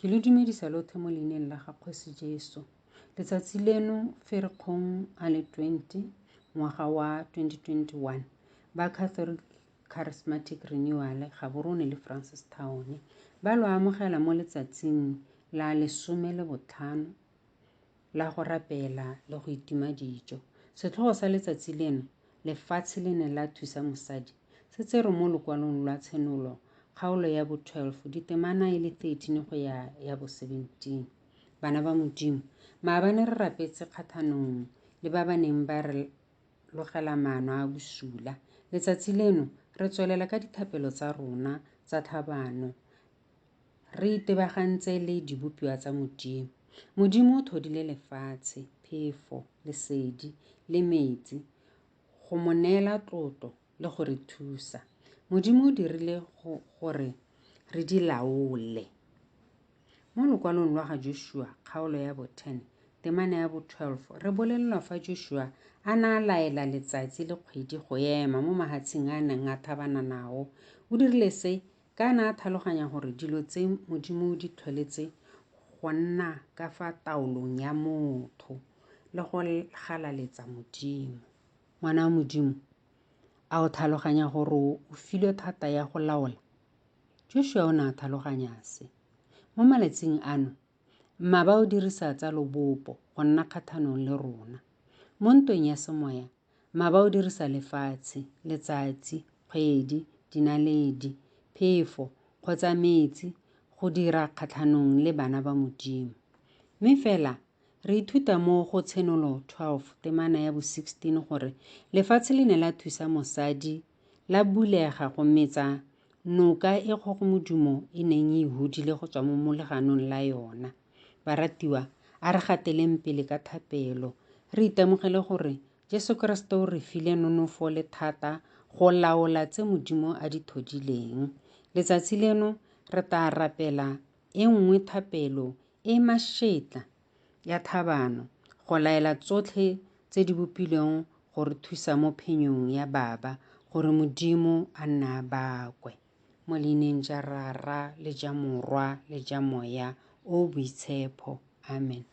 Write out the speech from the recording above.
Ke lo dumedisa lothe mo leineng la ga Kgosi Jesu. Letsatsi leno, Ferikgong a le 20, ngwaga wa 2021, ba Catholic Charismatic Renewal Gaborone le Francistown ba lo amogela mo letsatsing la 15 la go rapela le go itima dijo. Setlhogo sa letsatsi leno, Lefatshe le ne la thusa mosadi, se tserwe mo lokwalong lwa Tshenolo, kgaolo ya bo 12, ditemana e le 13 go ya ya bo 17. Bana ba Modimo, maabane re rapetse kgathanong le ba ba neng ba re logela maano a bosula. Letsatsi leno, re tswelela ka dithapelo tsa rona tsa tlhabano, re itebagantse le dibopiwa tsa Modimo. Modimo o thodile lefatshe, phefo, lesedi le metsi go mo neela tlotlo le go re thusa. Modimo o dirile gore re di laole. Mo lokwalong lwa ga Joshua, kgaolo ya bo 10, temana ya bo 12, re bolelelwa fa Joshua a na a laela letsatsi le kgwedi go ema mo mahatsheng a a neng a thabana nao. O dirile se ka a na a thaloganya gore dilo tse Modimo o di tlholetse go nna ka fa taolong ya motho le go galaletsa Modimo. Ngwana wa Modimo, a o thaloganya gore o filwe thata ya go laola? Joshua o ne a thaloganya se. Mo malatsing ano, mmaba o dirisa tsa lobopo go nna kgathanong le rona. Mo ntweng ya semoya, mmaba o dirisa lefatshe, letsatsi, kgwedi, dinaledi, phefo kgotsa metsi go dira kgatlhanong le bana ba Modimo. Mme fela, re ithuta mo go Tshenolo 12 temana ya bo 16 gore lefatshe le ne la thusa mosadi la bulega go metsa noka e kgogomodumo e neng e hudile go tswa mo moleganong la yona. Baratiwa, a re gateleng pele ka thapelo, re itemogele gore Jesu Keresete o re file nonofo le thata go laola tse Modimo a di thodileng. Letsatsi leno re tla rapela e nngwe thapelo e mašetla ya thabano go laela tsotlhe tse di bopilweng go re thusa mo phenyong ya baba gore Modimo a nna a bakwe. Mo leineng ja Rara le ja Morwa le ja Moya o o Boitshepho. Amen.